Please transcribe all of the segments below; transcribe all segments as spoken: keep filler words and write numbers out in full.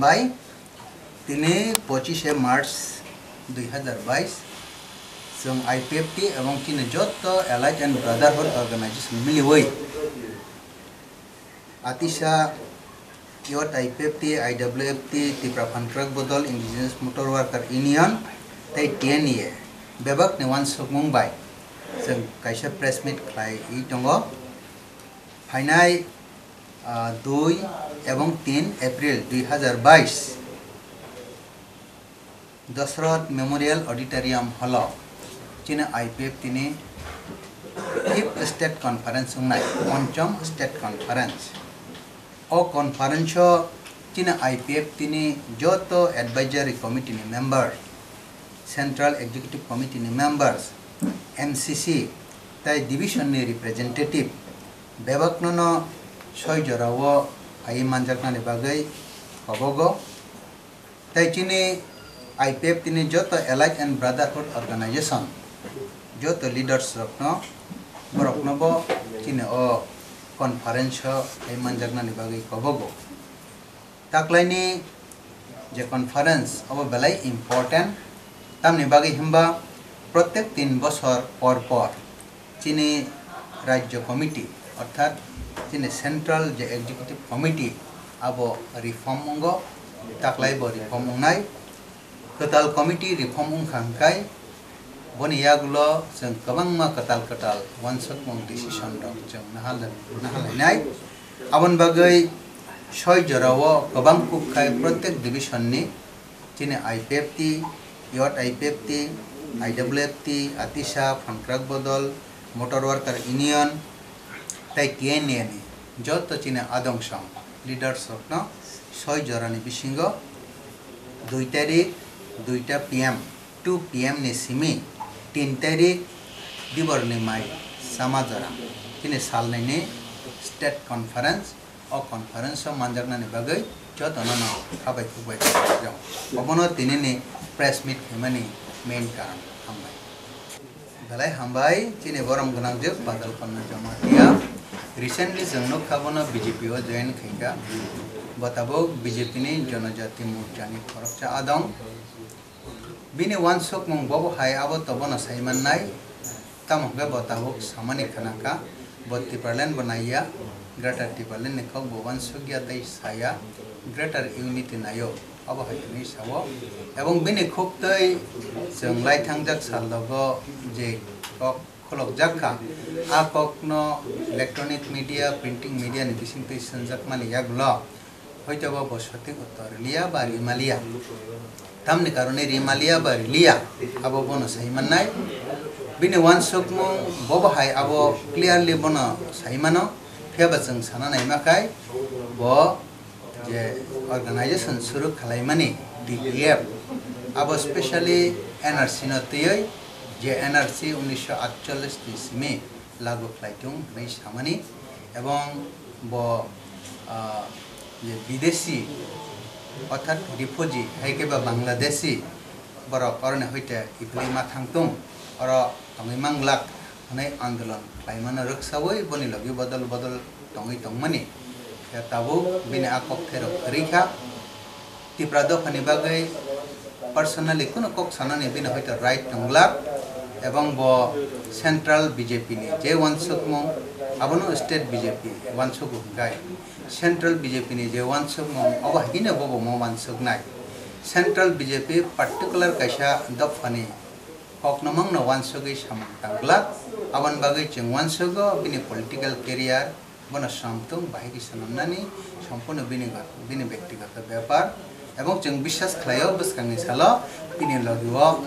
Bai, tini pochishe March dui hazar bais, chwng I P F T ebong chini joto Allied and Brotherhood Organization miliwi, Atisa, Youth I P F T, I W F T, Tipra Phan Kwrak Bodol, Indigenous Motor Worker Union, tei T N A, bebakni uansukmung bai chwng kaisa press meet khlaiwi tongo. Phainai, ah, dui ebong tin April dui hazar bais, Dosroth Memorial Auditorium Hall o chini I P F T ni fifth State Conference wngnai, ponchom State Conference. O conference o chini I P F T ni joto Advisory Committee ni member, Central Executive Committee ni members, M C C tei division ni representative bebakno no soi jora o phaiwi manjaknani bagwi kobogo. Tei chini I P F T ni joto Allied and Brotherhood Organization, joto leaders rokno, borokno bo chini o conference o phai manjaknani bagwi kobogo. Taklaini je conference obo belai important, tamni bagwi himba protek tin bosor por por chini Rajya Committee, orthat chini Central je Executive Committee, abo reform wngo, taklai bo reform wngnai. Kwtal committee reform wngkha hwnkhe, boni yagulo chwng kwbangma kwtal kwtal uansukmung decision rok chwng nahal-, nahalainai. Aboni bagwi soi jorao kwbang kuk khai protek division ni, chini I P F T, Youth I P F T, I W F T, Atisa, Phan Kwrak Bodol, Motor Worker Union, tei T N A ni joto chini adong song leaders rokno soi jorani bisingo dui tarik duita P M, two P M ni simi tin tarik Diborni mai sama jora chini salnwi ni state conference, o conference o manjaknani bagwi jotono no khabai khukbai khabai. Obono tinini press meet khaimani main karon. Hambai. Belai hambai, chini borom gwnangjwk Badal Ponna Jamatia. Recently chwng nukha bono B J P o join khaikha. Bo tabuk B J P ni Jonojati Morcha ni khoroksa adong. Bini uansukmung bobo hai abo to bono sai mannai. Tamo hwnkhe bo tabuk samani khnakha. Bo Tipraland bo naiya, Greater Tipraland ni kok bo uansukya tei saya, Greater Unity naio. Abo hai hwnwi sao. Ebong bini khuktwi chwng laithangjak saldogo je kok khulokjak kha, a kokno electronic media, printing media ni bisingtwi swnjakmani yagulo hoitobo bo sothik uttor riliya ba rimaliya. Tamni karone rimaliya ba riliya, abo bono sai mannai. Bini uansukmung bobo hai abo clearly bono sai mano, phiyaba chwng sana naima khai bo je organization suru khalaimani T P F, abo specially N R C no twiwi je N R C unisho atchollish ni simi lagu khlai tung hwnwi samani, ebong bo, ah, je bidesi orthat refugee hai khe ba Bangladeshi borok oroni hoite kiphilwi ma thang tung, oro tongwi manglak hwnwi andolon khlaimano rwksaui boni logi bodol bodol tongwi tongmani. Khe tabuk bini a kokthairok kwrwi kha. Tipra dophani bagwi personally kunu kok sanani bini hoito right tonglak, ebong bo central B J P ni je uansukmung abono state B J P uansugo hwnkhe central B J P ni je uansukmung obo haikhe bobo mo uansuknai. Central B J P particular kaisa dophani kokno mangno uansugwi samung tangglak, aboni bagwi chwng uansugo bini political career, bono swnamtung bahai khe swnamnani, sompurno bini gat-, bini bektigoto bepar, ebong chwng biswas khlaio bwskangni salo bini logio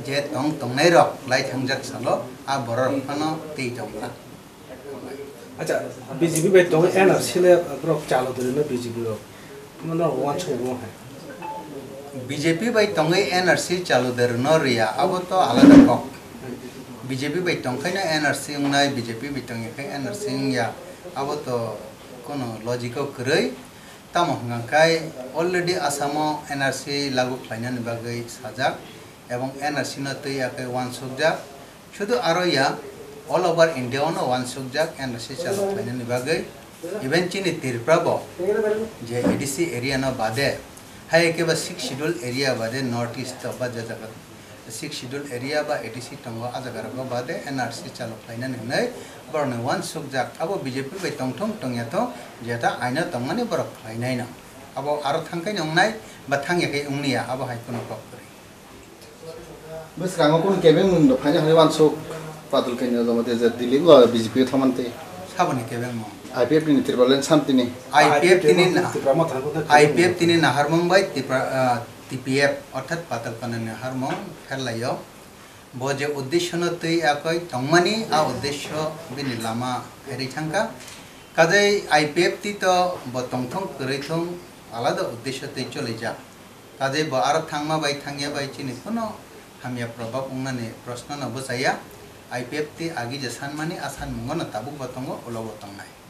je tong tongnairok lai thangjak salo a bororok phano twi tongla. Acha, B J P bai tongwi N R C le borok chalo dwrwino B J P rok. Bono uansukgo hai. B J P bai tongwi N R C chalo dwrwino rwya, abo to alada kok. B J P bai tongkhaino N R C wngnai, B J P bai tongya khai N R C wngya, abo to kono logic o kwrwi. Tamo hwnkha khai already Assam o N R C lagu khlainani bagwi sajak, ebong N R C no twi ya khai uansukjak. Sudu aro ya, all over India o no uansukjak N R C chalo khlainani bagwi. Even chini Tripura bo je A D C area no bade Hai khe ba Sixth Schedule area ba de North East o ba je jaga Sixth Schedule area ba A D C tongo, a jaga rogo ba de N R C chalo khlainani hwnwi borokni uansukjak. Abo B J P bai tongthung tongya thung, jeta aino tongmani borok khlainaino. Abo aro thangkhai wngnai ba thangya khe wngliya, abo hai kheno kok kwrwi. Bwskango kunu kebeng mung no phaina hwnwi uansuk Patul Kanya Jamatia je Delhi o B J P o thangmani tei. Saboni kebeng mung. I P F T ni Tipraland Santini. I P F T ni na-, Tipra Motha no I P F T ni naharmung bai Tipra, ah, T P F orthat Patul Kanya ni naharmung pherlaio. Bo je uddesho no twi akoi tongmani, a uddesho bini lama pherwi thangkha. Kajai I P F T to bo tongthung kwrwi thung alada uddesho twi cholijak. Kajai bo aro thangma bai thangya bai chini kuno hamya probab wngnani proshno no bwchaya. I P F T agi je sanmani a sanmungo no tabuk bo tongo, ulo bo tongnai.